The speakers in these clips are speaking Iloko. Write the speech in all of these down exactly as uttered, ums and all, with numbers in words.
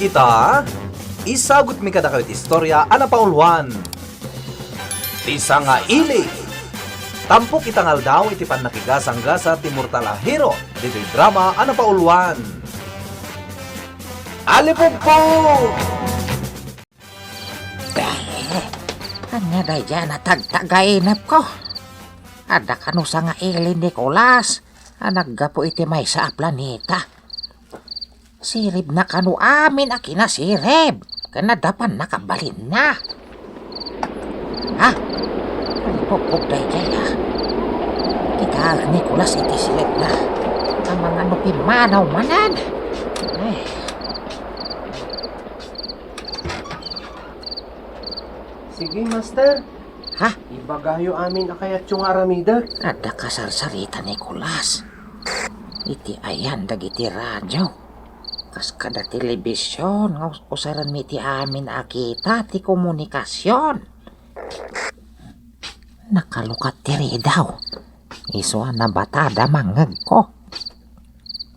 Ta, isagutmi kadakayo ti istorya a napauluan ti Sangaili. Tampok ita nga aldaw iti pannakigasanggasat ti mortal a hero ditoy drama a napauluan. Alipugpog! Ania daydiay a natagtagainepko? Adda kano sangaili ni Nicolas a naggapu iti maysa a planeta. Siribna kano amin a kinasirib ken adda pannakabalinna. Ha? Alipugpog daydiay, a. Kitaek ni Nicolas iti siribna. Amangan no pimmanaw manen. Ay. Sige, Master. Ha? Ibagayo amin a kayatyo nga aramidek. Adda kasarsarita ni Nicolas. Iti ayan dagiti radio, kas kada telebision nga us-, usarenmi iti amin a kita ti komunikasion. Nakalukat ti ridaw. Isu a nabatada mangngegko.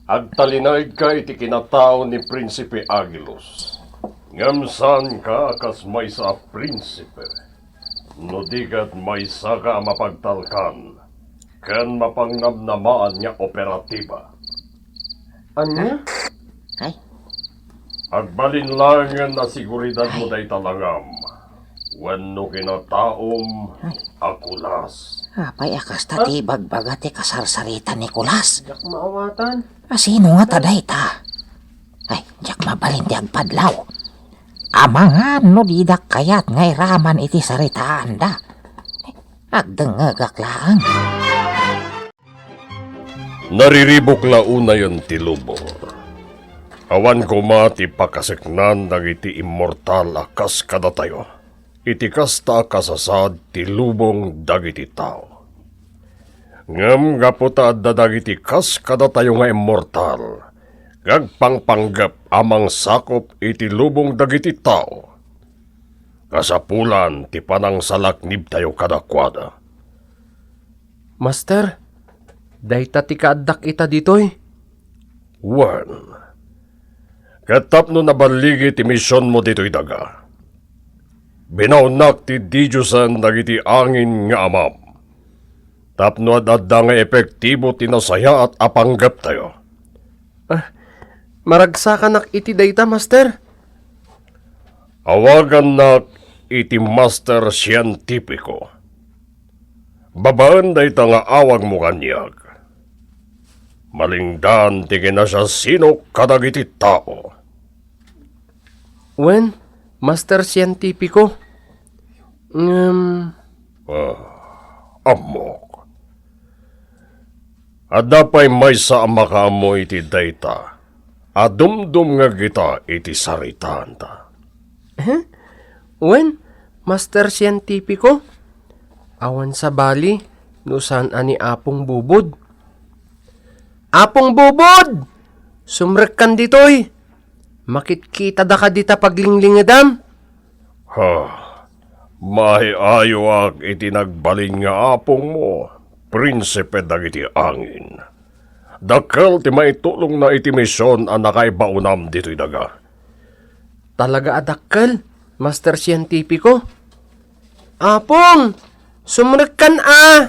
Agtalinaedka iti kinatao ni Prinsipe Agilus, ngem saanka a kas maysa a prinsipe, no di ket maysaka a mapagtalkan ken mapangnamnamaan nga operatiba. Ania? Ay. Agbalin laengen a siguridadmo Ay. dayta langam wenno kinataom Ay. a kulas. Apay a kasta ti ibagbaga ti kasarsarita ni Nicolas? Diak maawatan. A sino ngata dayta? Ay, diak mabalin ti agpadlaw. Amangan no didak kayat nga iraman iti saritaanda. Agdengngegak laeng. Nariribuk la unayen ti lubong. Awan koma ti pakaseknan dagiti immortal a kas kadatayo iti kasta a kasasaad ti lubong dagiti tao. Ngem gapu ta adda dagiti kas kadatayo nga immortal nga agpangpanggep a mangsakup iti lubong dagiti tao, kasapulan ti panangsalaknibtayo kadakuada. Master, dayta ti kaaddak ita ditoy. Wen, ket tapno naballigi ti misionmo ditoy daga, binaonnak ti didiosen dagiti angin nga amam, tapno ad-adda nga epektibo ti nasayaat a panggeptayo. Ah, maragsakanak iti dayta, Master. Awagannak iti Master Sientipiko. Babaen dayta nga awagmo kaniak, malingdan ti kinasiasinok kadagiti tao. Wen, Master Sientipiko. Ngem Ah, ammok. Adda pay maysa a makaammo iti dayta a dumdumngeg ita iti saritaanta. Eh? Wen, Master Sientipiko, awan sabali no saan a ni Apong Bubod. Apong Bubod! Sumrekkan ditoy! Makitkitadaka dita paglinglingedam? Ha, maayayoak iti nagbalin nga apongmo, prinsipe dagiti angin. Dakkel ti maitulongna iti mision a nakaibaonam ditoy daga. Talaga a dakkel, Master Sientipiko. Apong! Sumrekkan a!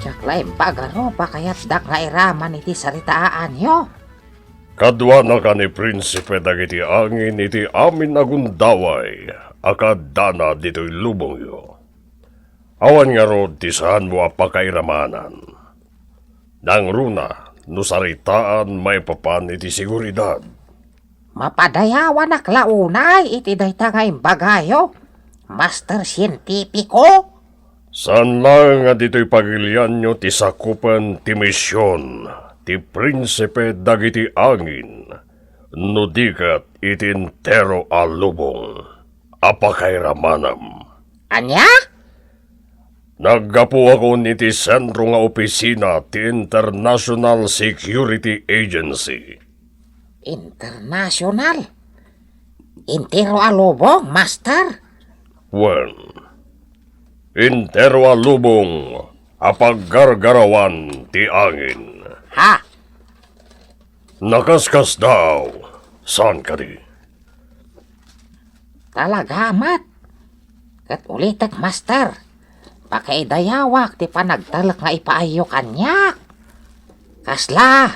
Diak la imbag a rupa kayatdak nga iraman iti saritaanyo. Kaduanaka ni Prinsipe dagiti angin iti amin a gundaway a kaaddana ditoy lubongyo. Awan ngarud ti saanmo a pakairamanan. Nangruna no saritaan maipapan iti seguridad. Mapadayawanak la unay iti dayta nga imbagayo, Master Sientipiko? Saan laeng a ditoy pagilianyo ti sakupen ti mision ti prinsipe dagiti angin, no di ket iti entero a lubong a pakairamanam. Ania? Naggapuakon iti sentro nga opisina ti International Security Agency. International? Entero a lubong, Master? Wen, entero a lubong a paggargarawan ti angin. Ha? Nakaskasdaaw. Saan kadi? Talaga met. Ket ulitek, Master, pakaidayawak ti panagtalek nga ipaayyo kaniak. Kasla,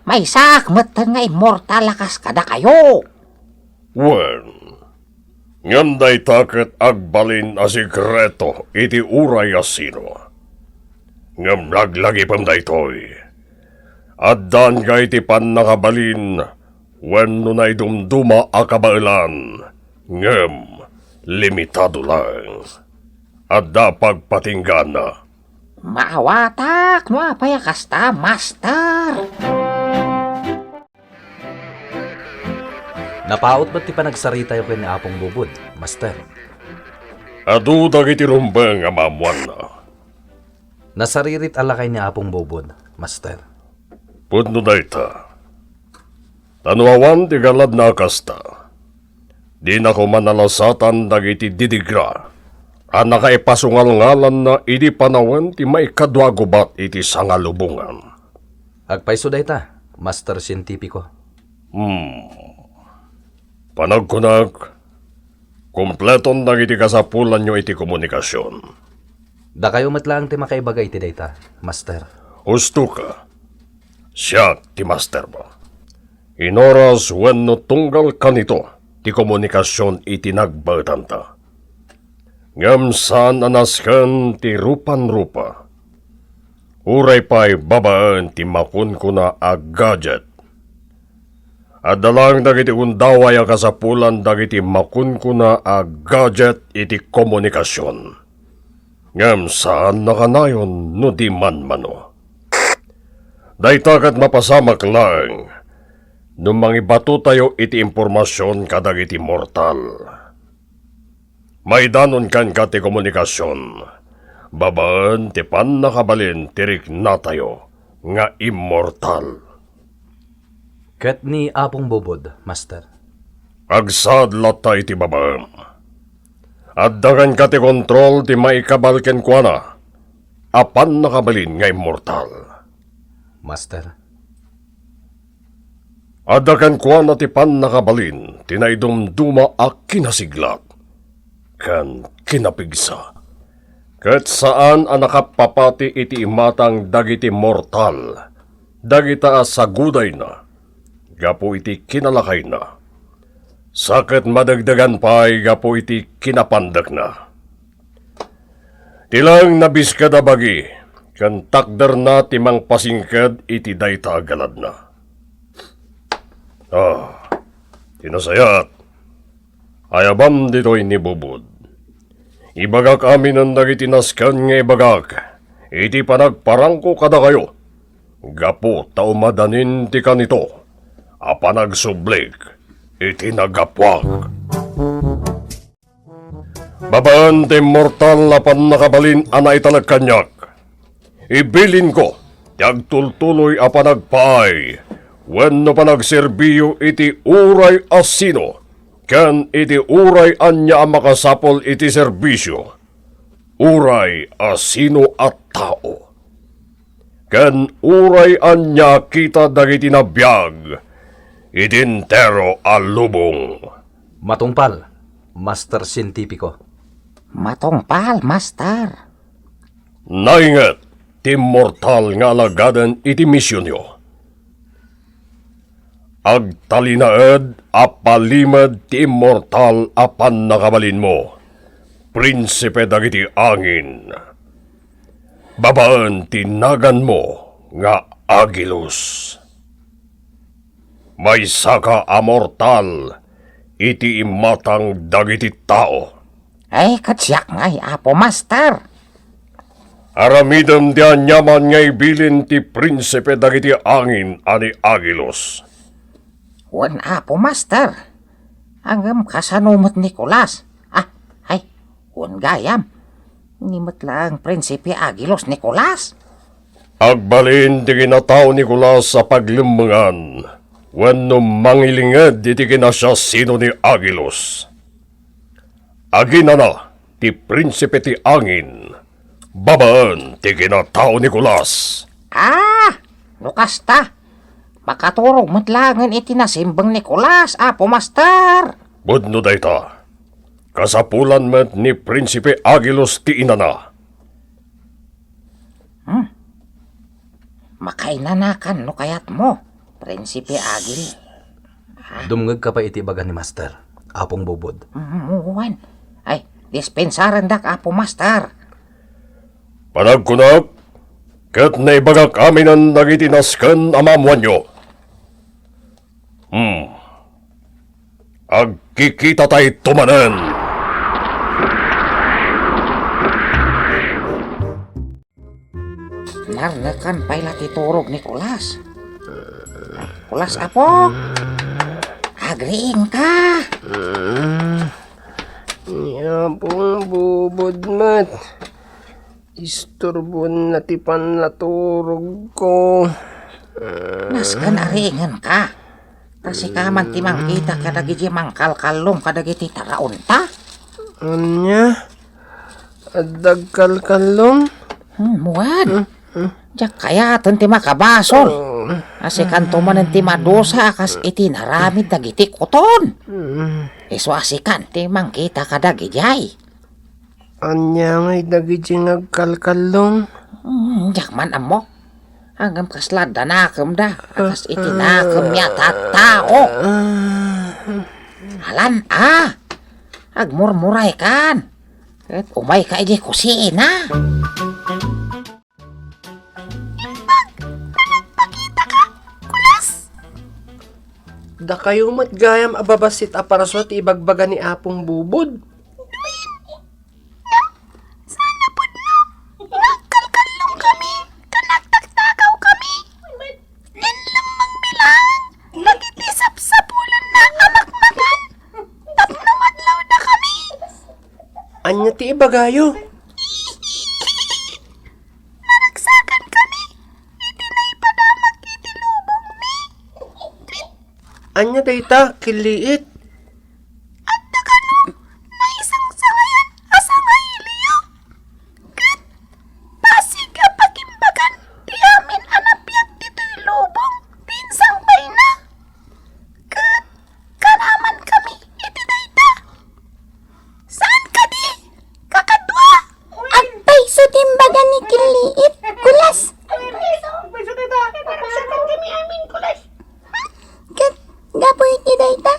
maysaak metten nga immortal a kas kadakayo. Wen, ngem dayta ket agbalin a sekreto iti uray a sino. Ngem laglagipem daytoy. Addaanka iti pannakabalin wenno naidumduma a kabaelan, ngem limitado laeng. Adda pagpatinggaanna. Maawatak no apay a kasta, Master. Napaut met ti panagsaritayo ken ni Apong Bubod, Master. Adu dagiti rumbeng a maammoanna. Nasaririt a lakay ni Apong Bubod, Master. Pudno dayta. Ta no awan ti galadna a kasta, dina koma nalasatan dagiti didigra a nakaipasungalngalanna idi panawen ti maikadua a gubat iti sangalubongan. Agpayso dayta, Master Sientipiko. Hmm. Panagkunak, kompleton dagiti kasapulanyo iti komunikasion. Dakayo met laeng ti makaibaga iti dayta, Master. Husto ka. Siak ti mastermo. Inoras wenno tunggal kanito ti komunikasion iti nagbaetanta. Ngem saan a nasken ti rupanrupa. Uray pay babaen ti makunkuna a gadget. Adda laeng dagiti gundaway a kasapulan dagiti makunkuna a gadget iti komunikasion. Ngem saan a kanayon no di manmano. Dayta ket mapasamak laeng no mangibatotayo iti impormasion kadagiti mortal. Maidanon kenka ti komunikasion babaen ti pannakabalin ti riknatayo nga immortal. Ket ni Apong Bubod, Master? Agsaad latta iti babaem. Adda kenka ti kontrol ti maikabal kenkuana a pannakabalin nga immortal. Master? Adda kenkuana ti pannakabalin ti naidumduma a kinasiglat ken kinapigsa, ket saan a nakappapati iti imatang dagiti mortal dagita a sagudayna gapu iti kinalakayna, sa ket madegdegan pay gapu iti kinapandekna. Ti laeng nabisked a bagi ken takderna ti mangpasingked iti dayta a galadna. Ah, ti nasayaat, ayabam ditoy ni Bubod. Ibagak aminen dagiti nasken nga ibagak iti panagparangko kadakayo, gapu ta umadanin ti kanito a panagsublik iti nagapuak. Babaen ti immortal a pannakabalin a naitalek kaniak, ibilinko ti agtultuloy a panagpaay wenno panagserbiyo iti uray a sino ken iti uray ania a makasapul iti serbisio, uray a sino a tao, ken uray ania a kita dagiti nabiag iti entero a lubong. Matungpal, Master Sientipiko. Matungpal, Master. Nainget ti immortal nga alagaden iti misionyo. Agtalinaed a palimed ti immortal a pannakabalinmo, prinsipe dagiti angin. Babaen ti naganmo nga Agilus. Maysaka a mortal iti imatang dagiti tao. Ay, ket siak ngay, Apo Master. Aramidem ti aniaman nga ibilin ti prinsipe dagiti angin a ni Agilus. Wen, Apo Master. Ngem kasano met Nicolas? Ah, ay, wen gayam. Ni met laeng Prinsipe Agilus Nicolas. Agbalin ti kinatao Nicolas a paglemmengan wenno mangilinged iti kinasiasino ni Agilus. Aginana ti prinsipe ti angin babaen ti kinatao Nicolas. Ah, no kasta, Makaturog met laengen iti nasimbeng ni Kulas, Apo Master. Pudno dayta. Kasapulan met ni Prinsipe Agilos ti inana. Hmm. Makainanakan no kayatmo, Prinsipe Agil. Dumngegka pay iti ibaga ni Master, Apong Bubod. Mm, wen. Ay, dispensarendak, Apo Master. Panagkunak, ket naibagak aminen dagiti nasken a maammoanyo. Hmm. Agkikitatayo manen. Narnekan pay la ti turog ni Kulas. Kulas, Apo. Agriingka. Ni Apong Bubod met. Isturboenna ti pannaturogko. Nasken a riingenka. Ta sika man ti mangkita kadagiti mangkalkallong kadagiti taraonta. Ania? Adda agkalkallong? Hmm, muan. Hmm, hmm. Diak kayaten ti makabasol. Oh. A sikanto manen ti madusa a kas iti naramid dagiti kuton. Hmm. Isu a sikan ti mangkita kadagidiay. Ania ngay dagiti nga agkalkallong? Hmm, diak man ammo. Ngem kasla adda nakemda, a kas iti nakemmi a tattao. Alan a! Agmurmuraykan. Ket umayka idiay kusina. Imbag, ta nagpakitaka, Kulas. Dakayo met gayam a babassit a parasua ti ibagbaga ni Apong Bubod. Duin, ngem saan a pudno nga agkalkallongkami ken agtaktakawkami. Ngem lemmengmi laeng dagiti sapsapulenna a makmakan tapno madlawdakami. Ania ti ibagayo? Naragsakankami iti naipadamak iti lubongmi. Ania dayta, Killiit? Adda kano naisangsangayan a sangailiyo. Ket basig a pakimbagan ti amin a nabiag ditoy lubong ti insangbayna. Ket kanamankami iti dayta. Saan kadi? Kakadua! Agpayso ti imbaga ni Killiit, Kulas. Agpayso dayta. Naragsakankami amin, Kulas. Ket gapu iti dayta,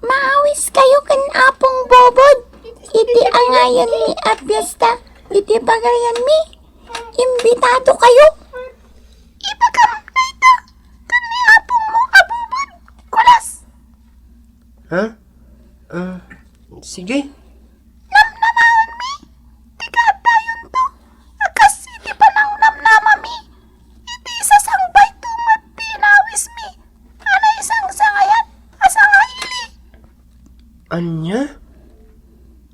maawiskayo ken Apong Bubod iti angayanmi a fiesta iti pagarianmi. Imbitadokayo. Ibagam dayta ken ni apongmo a Bubod, Kulas. Ha? Ah, sige. Namnamaenmi ti kaaddayonto a kas iti panangnamnamami iti isasangbayto met ti inawismi a naisangsangayan a sangaili. Ania?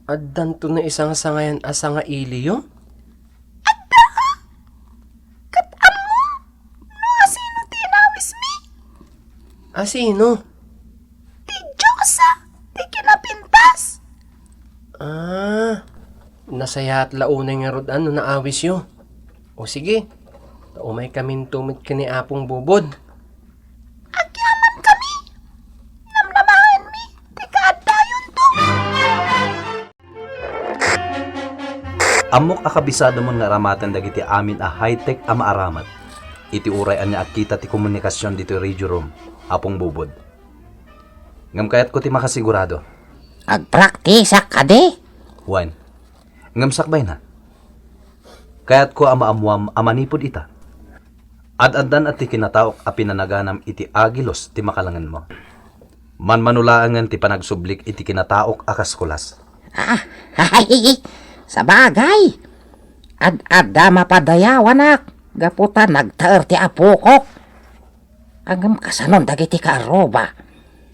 Addanto naisangsangayan a sangailiyo? Adda, a. Ket ammom no asino ti inawismi? Asino? Ti diosa ti kinapintas. Ah, nasayaat la unay ngarud a no naawisyo. O sige, ta umaykaminto met ken ni Apong Bubod. Agyamankami. Namnamaenmi ti kaaddayonto. Ammok a kabisadamon nga aramaten dagiti amin a high-tech a maaramat iti uray ania a kita ti komunikasion ditoy radio room, Apong Bubod. Ngem kayatko ti makasigurado. Agpraktisak kadi? Wen. Ngem sakbayna, kayatko a maammuam a manipud ita, ad-addan a ti kinataok a pinanaganam iti agilos ti makalangenmo. Manmano laengen ti panagsublik iti kinataok a kas Kulas. Ah, ay, sabagay. Ad-adda mapadayawanak gapu ta nagtaer ti apokok. Ngem kasanon dagiti kaarruba?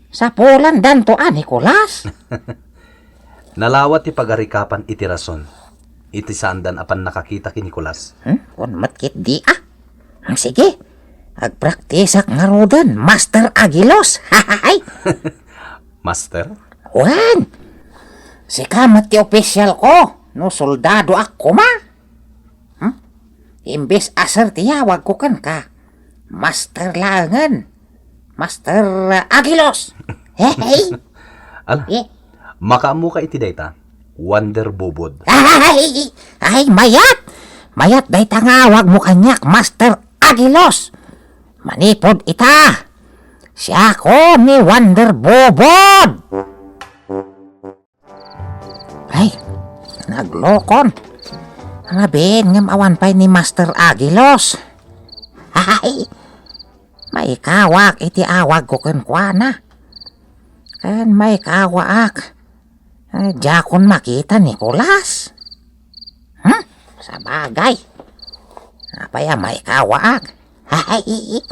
Sapulandanto a ni Kulas? Nalawa ti pagarikapan iti rason iti saandan a pannakakita ken ni Kulas. Hmm? Wen met ketdi a. Hmm, sige. Agpraktisak ngaruden, Master Agilos. Hahahay! Master? Wen! Sika met ti opisyalko no soldadoak koma. Hmm? Imbes a sir ti yawagko kenka, master laengen. Master Agilos. Hey, hey. Ala, Eh? Makaammoka iti dayta? Wonder Bobod. Ay, ay, mayat! Mayat dayta nga awagmo kaniak, Master Agilos. Manipud ita, siako ni Wonder Bobod. Ay, naglokon. Nabin ngem awan pay ni Master Agilos. Ay, maikawak iti awagko kenkuana. Ken maikawaak, eh, diakon makita ni Kulas. Hmm? Sabagay. Apay a maikawaak? Ay,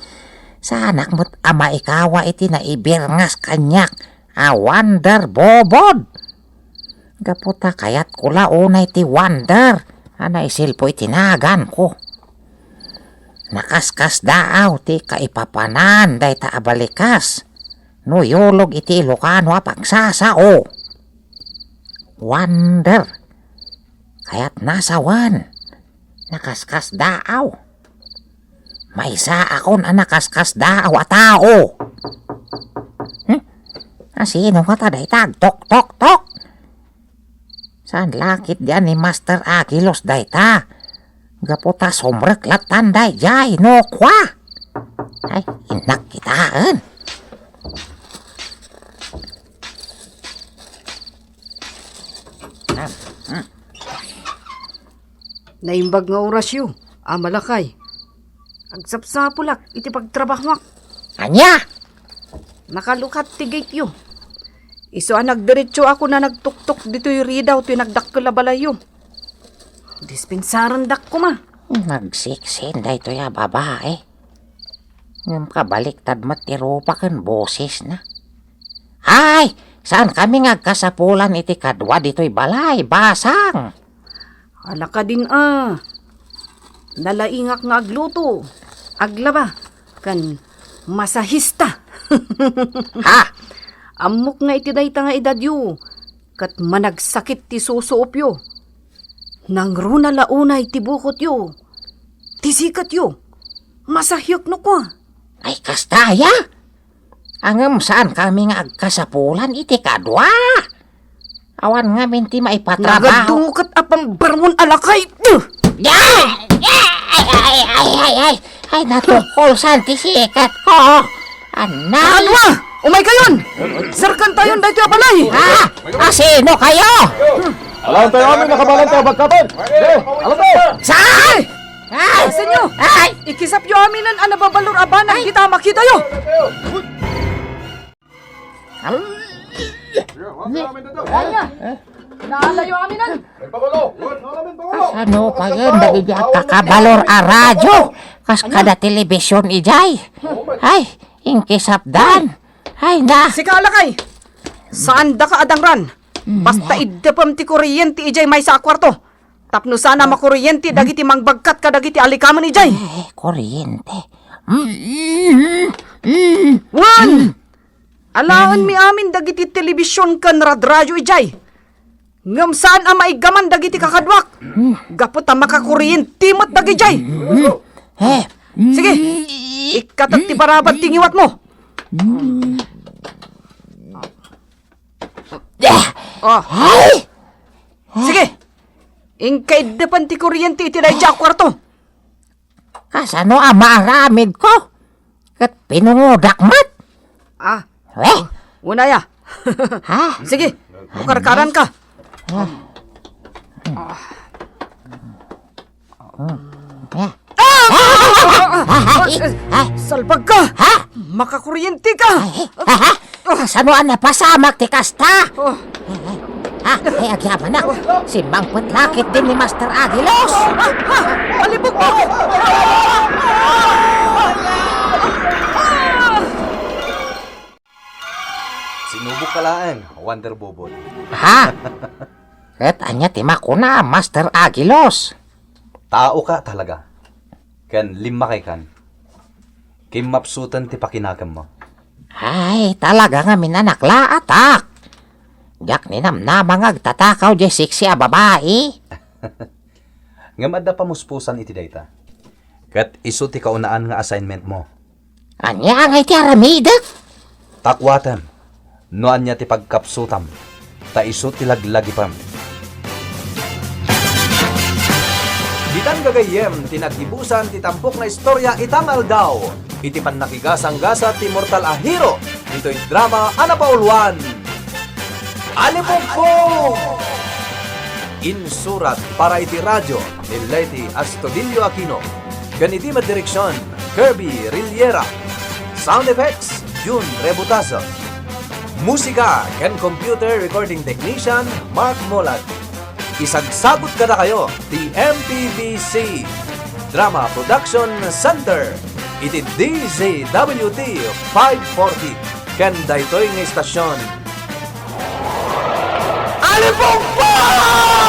saanak met a maikawa iti naibirngas kaniak a Wonder Bobod. Gapu ta kayatko la unay ti Wonder a naisilpo iti naganko. Nakaskasdaaw ti kaipapanan dayta a balikas no yulog iti Ilocano a pagsasao. Wonder. Kayatna sawen. Nakaskasdaaw. Maysaakon a nakaskasdaaw a tao. Hmm? Asino ngata dayta agtoktoktok? Saan la ketdi a ni Master Agilos dayta? Gapu ta sumrek lattan daydiay no kua. Ay, innak kitaen. Naimbag nga orasyo, Ama Lakay. Agsapsapulak iti pagtrabahoak. Ania? Nakalukat ti gate-yo. Isu a nagdiretsoak a nagtuktok ditoy ridaw toy nagdakkel a balayyo. Dispensarendak koma. Nagsiksin daytoy a babae. Ngem kabaliktad met ti rupa ken bosesna. Ay, saankami nga agkasapulan iti kadua ditoy balay, basang. Ala kadin a. Nalaingak nga agluto, aglaba, ken masahista. Ha? Ammok nga iti dayta nga edadyo, ket managsakit ti susuopyo. Nangruna la unay ti bukotyo, ti siketyo. Masahiek no kua. Ay, kasta aya? Ngem saankami nga agkasapulan iti kadua. Awan ngamin ti maipatrabaho. Nagaduket a pambarmon a lakay. Ay! Ay, ay, ay, ay, ay, ay, natukol san ti sikat ko. Anay! Ano a? Umay kayon! Serkan tayon daytoy a balay! Ha? Asino kayo? Alam tayo amin, nakabalan tayo, bagkatan! Eh, alam tayo! Saan? Ay! Senyo! Ay! Ikisapyo aminen a nababalor a banag dita makitayo! Ay! Ay! Naalayo aminen! Kasano payen dagiti agkakabalor a radyo? Kas kada television idiay? Ay, inkisapdan! Ay, na! Sika, lakay! Saan daka adangran? Basta iddepem ti kuryente idiay maysa a kuarto. Tapno saan a makuryente dagiti mangbagkat kadagiti alikamen idiay. Ay, kuryente. Mm, mm, mm. Wen! Alaenmi amin dagiti television ken radradyo idiay. Ngem saan a maiggaman dagiti kakaduak. Gapu ta makakuryente met dagidiay. Eh. Sige. Ikkatek ti barabad ti ngiwatmo. Oh. Ay! Sige. Inka iddepen ti kuryente iti daydiay a kuarto. Kasano a maaramidko? Ket pinungodak met? Ah. Eh? Unay a. Ha? Sige, mukarkaranka. Ah. Ah. Ah! Salbagka! Ha? Makakuryenteka! Ay, ha? Kasano a napasamak ti kasta? Oh. Ha? Ay, agyamanak. Simmangpet la ketdi ni Master Agilos. Ah! Ah! Alibukbok! Sinubok ka laeng, Wonder Bobot. Ha? Ket ania ti makuna, Master Agilos? Taoka talaga. Ken limmakaykan. Kimmapsuten ti pakinakemmo. Ay, talaga ngamin a naklaatak. Diak ninamnama nga agtatakaw diay sexy a babai. Ngem adda pamuspusan iti dayta. Ket isu ti kaunaan nga assignmentmo. Ania ngay ti aramidek? Takuatem, no ania ti pagkapsutam, ta isu ti laglagipem. Ditan gagayyem ti nagibusan ti tampok nga istorya ita nga aldaw, iti pannakigasanggasat ti mortal a hero ditoy drama a napauluan. Alipugpog! Insurat para iti radio ni Leti Astudillo Aquino, ken iti madireksion, Kirby Riliera. Sound effects, Jun Rebutazo. Musika ken computer recording technician, Mark Molat. Isagsagut kadakayo ti M P B C Drama Production Center iti D Z W T five forty ken daytoy nga istasyon. Alipugpog!